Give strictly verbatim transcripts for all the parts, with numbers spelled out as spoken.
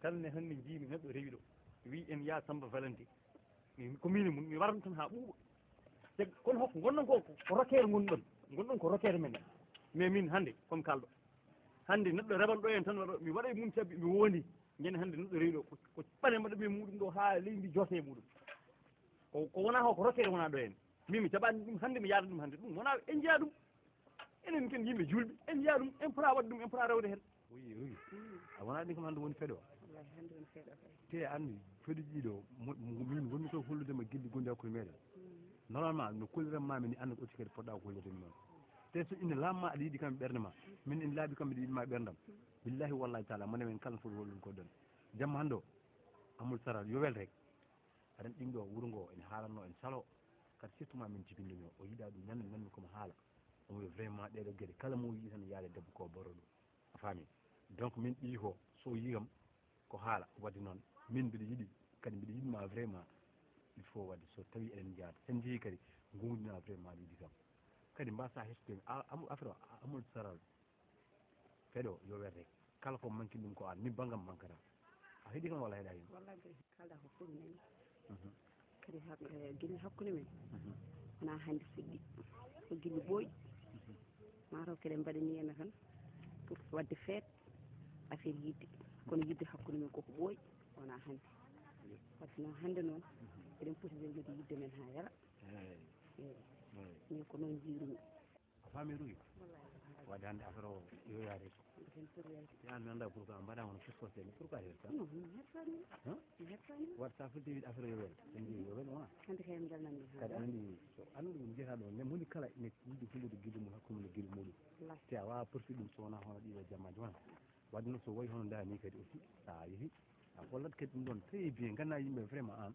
Dal ne hannde njiimi neɗɗo rewi ɗo. Wi en yaa Samba Valentin. Min ko min e mum, mi warno tan haa ɓuuɓa. Te kono hokko ngonɗon ko, ko rokkeere ngonɗon. Ngonɗon ko rokkeere men. Mais min hannde, comme kalɗo. Hannde neɗɗo rewan ɗo en tan waɗa, mi waɗa e mum cabbi, mi wondi. Njani hannde neɗɗo rewi ɗo, ko, ko paɗe mbaɗa ɓe muɗum ɗo haa leydi joote e muɗum. Ko, ko wona ho, ko rokkeere wona ɗo en. Min mi jaɓani ɗum hannde, mi yaada ɗum hannde. Ɗum wona en njiya ɗum. Enen ken yimɓe julɓe, en njiya ɗum, en pora waɗde ɗum, en pora rewde heen. Oui, oui. A wona ɗin kam hannde woni feɗo. Wallahi, hannde woni feɗo kay. Te anndi, feɗo ɗiɗo, mo, mo, min wonmi to hollude ma gilli gonɗi hakkunde meɗen. Mm. Normalement, no kolliran ma min, anndi ko otti kadi poɗɗa ko hollude min noon. Te so ina laamma aɗa yiɗi kam ɓernde ma, min ina laaɓi kam mbiɗa yiɗi ma ɓerndam. Billahi wallahi taala, mone men kala no foti hollude ko ɗon. Jamma hannde o, Amadou Saral, yo wel rek. Aɗa anndi ɗum ɗo wuro ngo, en haalanno, en salo. Kadi surtout ma min jibinde mi o, o yiɗa ɗum, ñande nanmi komo haala. Omo wiya vraiment ɗeɗo geɗe, kala mo yiɗi tan yaade debbo ko boro ɗum. A faami? Donc min ɓiyi ko, so o yiyi kam, ko haala. Wadde noon, min mbiɗa yiɗi, kadi mbiɗa yiɗma vraiment. Il faut wadde so tawi eɗen njaada, sen njehi kadi, ngowdina vraiment leydi kam. Kadi mbasa hettudemi, a, amu, affaire o, a, Amadou Saral. Feɗo, yo wel rek. Kala ko manki ɗum ko an, mi bangam mankata. A heɗi kam walla heɗa hen? Wallahi, kay, kalɗa ko fof mi nani. Mhm. Kadi hak-, eh, gilli hakkunde men, mhm, wona hannde fuɗɗi. Ko gilli ɓooyi. Mhm. Mataw keɗen mbaɗani en tan pour wadde feet, affaire yidde. Kono yidde hakkunde men koko ɓooyi, wona hannde. Wadde noon hannde noon, mhm, eɗen poti welnude yidde men haa yara. Eey. Eey. Eey. Min ko noon njiirumi. A faami Ruuy? Wallahi, ko haali. Wadde hannde affaire o yoyaade. Hannde heen foti yaltude. Te aan mi anndaa pourquoi mbaɗaama no puskos de, mais pourquoi hersa? Non, mi hersaani. Hein? Mi hersaani. Wadde so a fuɗɗii wiide affaire o yoyaade, en njiyii yoyaade wona? Hannde kay mi welnanmi haala. Kadi aɗa anndi, so anndu ɗum njiyata ɗo, mais moni kala ene yiɗi hollude gilli mum hakkunde mum e gilli muɗum. Wallahi. Te a waawaa poursuivre ɗum so wonaa hono ɗiɗo jammaaji wona. Wadde noon so wayi hono ndaa ni kadi aussi, so a yehi, a hollat kadi ɗum ɗon très bien, nganndaa yimɓe vraiment aan.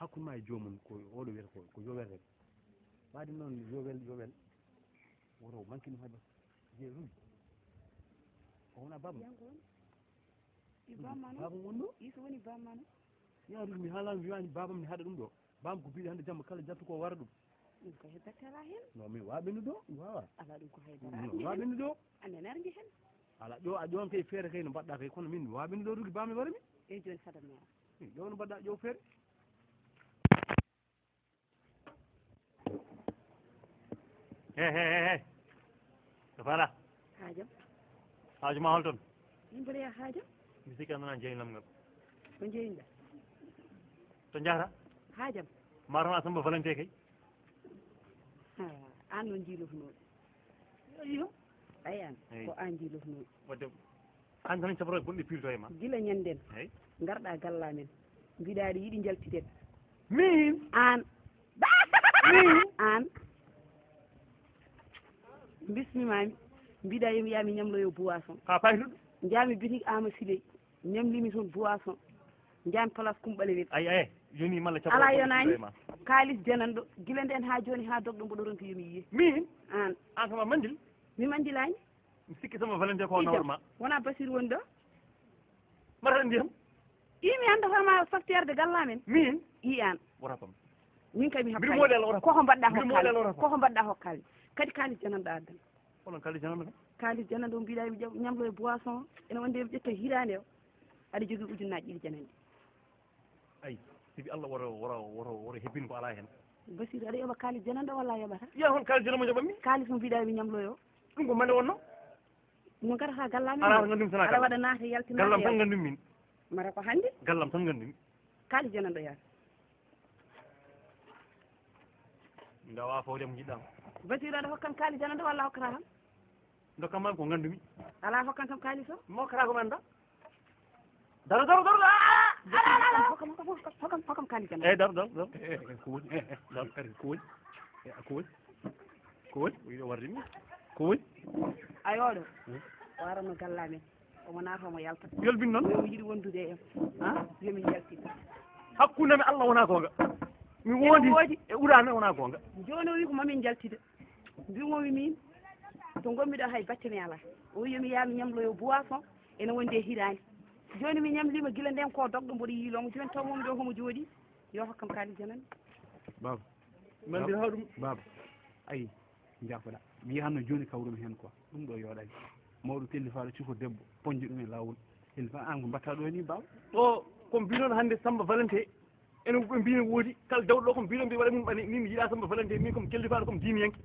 Hakkunde ma e joomum ko oɗo wiyata ko, ko yowel rek. Ɓaade noon yowel, yowel. Woto manque ɗum hay bas. Je Ruuy. O wona baaba ma? Yanko woni. I baaba ma noon? Baaba woni ɗo? Iso woni baaba ma noon? Ya Ruuy, mi haalaama, mi wiyaani baaba mi haɗa ɗum ɗo. Baaba ko biɗa hannde jamma kala jattu ko wara ɗum. Ɗum ko heddata alaa heen. Non, min waawa ɓennude ɗo, mi waawa. Alaa ɗum ko haydara. Non, mi waawa ɓennude ɗo. Anne nargi heen. Alaa ɗo, a ƴoon kay feere kay no mbaɗɗa kay, kono min mi waawa ɓennude ɗo Ruuy, baaba mi wara mi. Eyi jooni fada mi ara. Ɗo no mbaɗɗa ƴeew feere. He, he, he, he. To fala. Haajam. Haaju ma hol toon? Min mboɗo yaha haajam. Mi sikki a nana jeyi lamngal. Ko jeyi ngal? To njahata? Haajam. Mataw a Samba Valente kay. Ha, aan noon njiilotunooɗo. Iyo. Ayi aan, eyi, ko aan njiilotunooɗo. Wadde aan tan caɓoroo bonɗi piilto e ma. Gila ñannden, eyi, ngarɗaa galla men. Mbiɗa aɗa yiɗi njaltiden. Min? Aan. Min? Aan. Bismimaami. Mbiɗa yomi yaa mi ñamloyo boisson. Ka paytuɗo? Njaami bitik Ama Siley. Ñamlimi toon boisson. Njaami place Kumɓale Wel. Ay, ay, yoni malla caɓoroo. Alaa bonɗi piilto e ma. Yonaani. Kaalis jananɗo. Gila ndeen haa jooni haa dogɗo mboɗo ronki yomi yiye. Min? Aan. Aan kam a mandil? Mi mandilaani. Mi sikki Samba Valente ko nawor ma. Wona Basir woni ɗo? Mbaɗa ndiyam? Ii, mi anndataa ma facteur de galla men. Min? Ii, aan. Wota pam. Min kay mi happaani. Mbiɗa moɗi Allah, wota pam. Koko mbaɗɗa hokkaali. Mbiɗa moɗi Allah, wota pam. Koko mbaɗɗa hokkaali. Kadi kaalis jananɗo addan. Onon kaalis jananɗo kam? Kaalis jananɗo mbiɗa mi ƴam-, ñamlo e boisson. Ene wonde mi ƴetta hiraande o. Aɗa jogii ujunnaaji ɗiɗi jananɗi. Ay, sibi Allah woto, woto, woto, woto hebbin ko alaa heen. Basir, aɗa yoɓa kaalis jananɗo walla a yoɓata? Yo, hol kaalis jananɗo mo njoɓanmi? Kaalis mo mbiɗa mi ñamloyo. Ɗum ko mande wonno? Mo ngarata galla men. Alaa ko ngandumi sana aɗa kala. Waɗa naata yaltina. Gallam tan ngandumi min. Mara ko hannde? Gallam tan ngandumi. Kaalis jananɗo yaata. Ndawa fawde mo jiɗɗa. Basir, aɗa hokkan kaalis jananɗo walla a hokkata kam? Dokkam ma ko ngandumi. Alaa hokkan kam kaalis o? Mi hokkata ko mi annda. Daro, daro, daro, daro. Ah, ah, ah, ah, ah. Hokkam, hokkam, hokkam, hokkam kaalis jananɗo. Eh, daro, daro, daro. Eh, eh, ko woni? Eh, eh, daro, daro, ko woni? Eh, ko woni? Ko woni? Ko yiɗo warde mi? Ko woni? Ay, oɗo. Hmm? O arano galla men. Omo naata, omo yalta. Yolbin noon? Omo yiɗi wondude e en. Ha? Yomin njaltin. Hakkunde mi Allah wona goonga. Mi wondi e ɓuraana wona goonga. Jooni o wi ko mamin njaltida. Mbimomi min, to ngonmi ɗo hay batte mi alaa. O wi yomi yaa mi ñamloyo boisson, ene wondi e hiraani. Jooni mi ñamliima gila ndeen ko dogɗo mboɗo yiiloomo. Jooni taw momi ɗo homo jooɗii. Yo hokkam kaalis jananɗo. Baaba. Mandir haɗum. Baaba. Ayi, njaafoɗa. Mi yahanno jooni kawrumi heen quoi. Ɗum ɗo yooɗaani. Mawɗo kellifaaɗo cuko debbo, poñjo ɗum e laawol. Hilfa an ko mbatta ɗo ni baw? Ɗo ko mbinoon hannde Samba Valentin. Enen ko ɓe mbino woodi kala dawɗo ɗo ko mbinoon mbi waɗa mum ɓane min mi yiɗa Samba Valentin min comme kellifaɗo comme dimiyanke.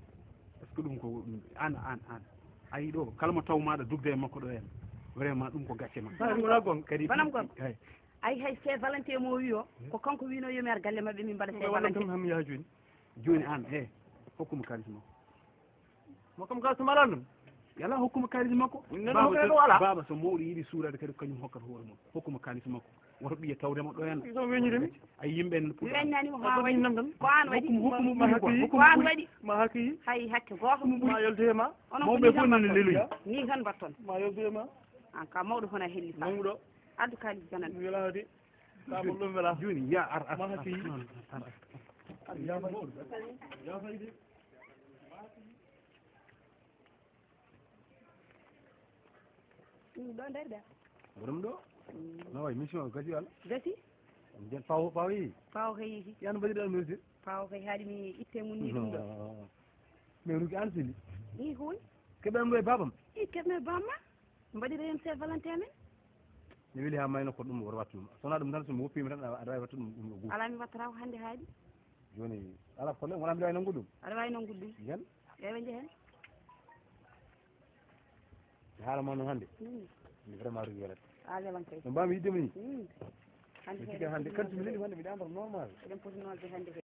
Est-ce que ɗum ko an an an ayi ɗo kala mo taw maɗa dugde e makko ɗo en vraiment ɗum ko gacce ma? Banam gom kadi banam gom. Ay hay chef Valentin mo wi o ko kanko wino yomi ar galle maɓɓe min mbaɗa chef Valentin. Tan ham yaha joni. Joni an e hokkuma kalis makko. Mo kam ka sumala ɗum. Yala hokkuma kalis makko. Baba so mawɗo yiɗi suurade kadi kañum hokkata hoore mum hokkuma kalis makko. Woto ɓiye tawde mo ɗo en so weñirimi. Ay yimɓe en mi weñnanimo ha waɗi ko an waɗi. Hokkuma hokkuma ko an waɗi. Ma hakki hay hakke goto ma yolde ma. Onon mawɓe fof nani leluyi. Ni tan mbatton ma yolde ma. An ka mawɗo hona helli fa mawɗo. Addu kalis ganan wela de. Ka mo ɗum wela joni ya ar ar ma hakki. Ar ar ar ar. Ɗum ɗo nder ɗa. Borom ɗo. No way mission o gasi wala? Gasi. Nden pawo pawo yi. Pawo kay yi. Yan badi ɗan mesir. Pawo kay haɗi mi itte mun ni ɗum ɗo. Mais ruki an sili. Ni hun. Keɓen ɗo e babam. I keɓme bamma. Mbaɗi reyen se valentin men. Mi weli ha mayno ko ɗum wor wattu ɗum sona ɗum tan somi woppima tan aɗa wawi wattu ɗum ɗum ɗo goto. Ala mi wattata ko hande haɗi. Joni ala problème wona mbiɗa wawi nanngude ɗum. Aɗa wawi nanngude ɗum. Yen. Ewa jehen. Haala ma noon hannde. Min vraiment rugi welat. A welan kay. No mbami yiddema ni. Hannde mi sikki hannde kanti mi neli hannde mbiɗa andata normal. Eɗen poti noonde hannde kay.